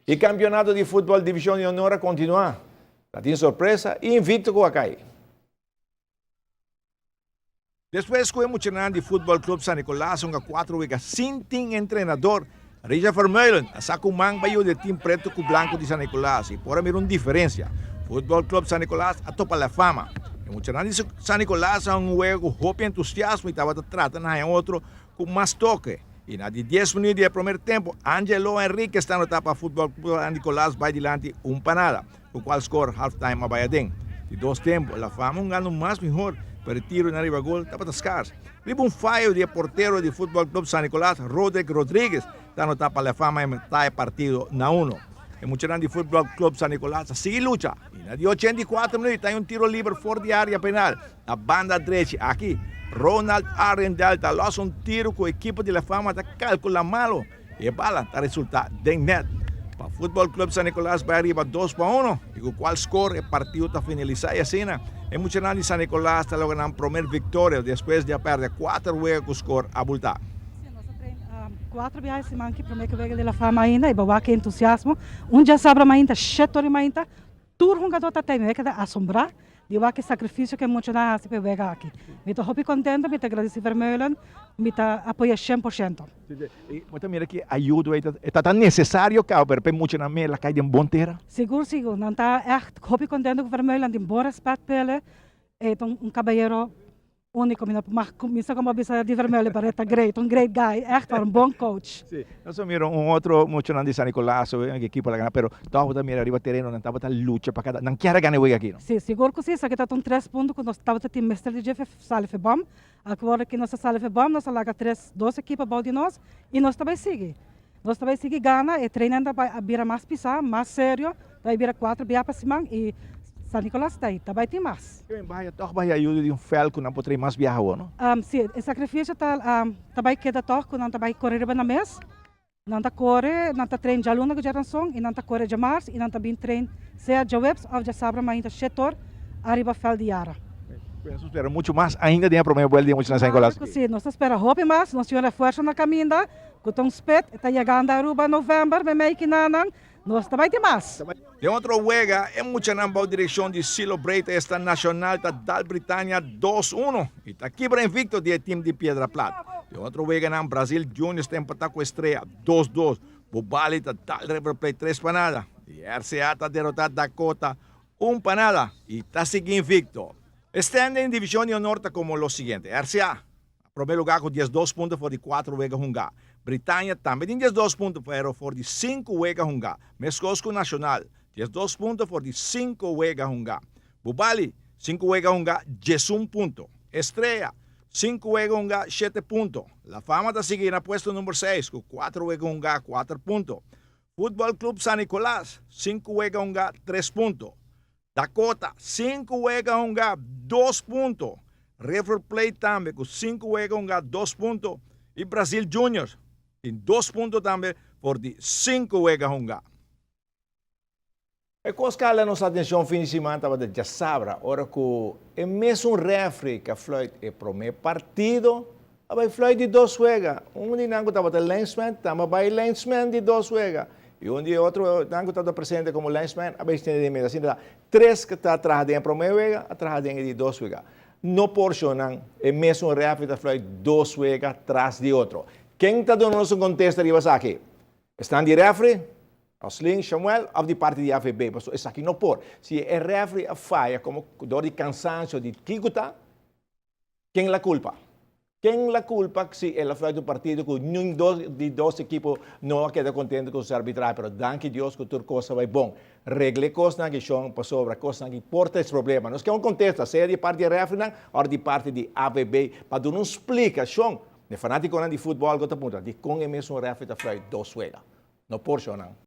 E campeonato di futbol Division di Honor a continua. Ta tin sorpresa y invicto cu a cay. Despues cu e muchanan di Futbol Club San Nicolas hunga cuatro wega sin tin entrenador, Richard Vermeulen a saca un man pa yuda e team preto cu blanco di San Nicolas y por a mira un diferencia. Futbol Club San Nicolas a topa La Fama. E muchanan di San Nicolas a hunga un wega cu hopi entusiasmo y tabata trata na haya otro cu mas toke. Y na di dies minuut di e promer tempo, Angelo Henriquez ta anota pa Futbol Club San Nicolas bay dilanti un pa nada, cu cual score half time a bay aden. Di dos tempo, La Fama hungando mas mihor, pero e tiro na riba gol tabata scars. Riba un fayo di e portero di Futbol Club San Nicolas, Roderick Rodriguez, ta anota pa La Fama e meta e partido na uno. E muchanan di Futbol Club San Nicolas a sigui lucha y na di 84 minuut ta hay un tiro liber for di area penal na banda drechi. Aki Ronald Arrindell ta los un tiro cu ekipo di La Fama ta calcula malo y e bala ta resulta den net. Pa Futbol Club San Nicolas bay ariba 2-1 y cu cual score e partido ta finalisa y asina e muchanan di San Nicolas ta logra nan promer victoria despues di a perde cuater wega cu score abulta. Si, nos a train cuatro biaha e siman ki prome cu wega di La Fama ainda y bo wak e entusiasmo. Un djasabra mainta, shete ora mainta, tur hungador ta tei. Mi a keda asombra di wak e sacrificio cu e muchanan a haci pa e wega aki. Mi ta hopi contento, mi ta agradeci Vermeulen, mi ta apoya 100%. Bo ta mira ki ayudo ei ta ta necesario caba pero pa e muchanan mela cay den bon tera? Sigur, sigur. Nan ta echt hopi contento cu Vermeulen, tin bon respet p'ele. E ta un caballero Unico, mi no por mag cuminsa como bisa di Vermeulen, pero e ta great, un great guy, echt waar, un bon coach. Si, nos a mira un otro muchanan di San Nicolas, un ekipo la gana, pero toch bo ta mira riba tereno nan tabata lucha pa cada, nan kier a gana e wega aki, no? Si, sigur cu si, esaki tabata un tres punto cu nos tabata tin mester di dje sali fe bom, awor cu nos a sali fe bom, nos a laga tres, dos ekipo abou di nos y nos ta bay sigui, nos ta bay sigui gana, e trainen ta bay a bira mas pisa, mas serio, Ta bay bira cuatro bia pa siman y San Nicolas ta ta bay tin mas. Keben baya tog bay ayuda di un veld cu nan por trae mas biaha awor, no? Si, e sacrificio ta ta bay keda tog cu nan ta bay core riba nan mes. Nan ta core, nan ta train djaluna cu djaranson y nan ta core djamars y nan ta bin train sea djaweps of djasabra mainta shetor ariba veld di Yara. Nos ta spera mucho mas ainda den e prome buelta di e muchanan San Nicolas. Claro cu si, nos ta spera hopi mas, nos tin un refuerzo na caminda cu ta un spet, e ta yegando Aruba november, memey kinanan. Nos ta bai tin mas. Den otro wega, e muchanan bou direkshon di Silo Breita esta Nacional ta dal Britania 2-1 i ta kibra invicto di e team di Piedra Plat. Den otro weganan, Brazil Juniors ta empatá ku Estrella 2-2, Bubali ta dal River Plate 3-0 i RCA ta derotá Dakota 1-0 i ta sigui invicto. E standing divishon di honor ta komo lo siguiente, RCA Na promé lugá ku 12 punto for di kuater wega hungá. Britania tambe tin 12 punto pero for di sinku wega hungá, meskos ku Nacional, 12 punto for di sinku wega hungá. Bubali, sinku wega hungá, 11 punto. Estrella, sinku wega hungá, shete punto. La Fama ta sigui na puesto number seis ku kuater wega hungá, kuater punto. Futbol Club San Nicolas, sinku wega hungá, tres punto. Dakota, sinku wega hungá, dos punto. River Plate tambe ku sinku wega hungá, dos punto. I Brazil Juniors tin dos punto tambe for di sinku wega hungá. E kos ku a hala nos atenshon fin di siman tabata djasabra ora ku e mesun refri ku a fluit e promé partido a bai fluit di dos wega. Un di nan ku tabata linesman tambe a bai linesman di dos wega. I un di e otro nan ku tabata presente komo linesman a bai stende den mesa. Asina ta tres ku ta traha den e promé wega a traha den e di dos wega. No por shon e mesun refri ta fluit dos wega tras di otro. Ken ta duna nos un kontesta riba esaki? Esnan di refri, Oslin, Shamuel of di parti di AVB? Pasobra esaki no por. Si e refri a faya komo dor di kansansio di kiko ta, Ken la culpa? Ken la culpa si el a fluit un partido cu niun dos di dos ekipo no a keda contento cu su arbitrahe? Pero danki Dios cu tur cos a bay bon. Regla e cosnan aki shon pasobra cosnan aki por tres problema. Nos ke un contesta sea di parti di refrinan or di parti di AVB pa duna un splicacion. E fanaticonan di futbol cu ta puntra dicon e mesun refri ta fluit dos wega. No por shonnan.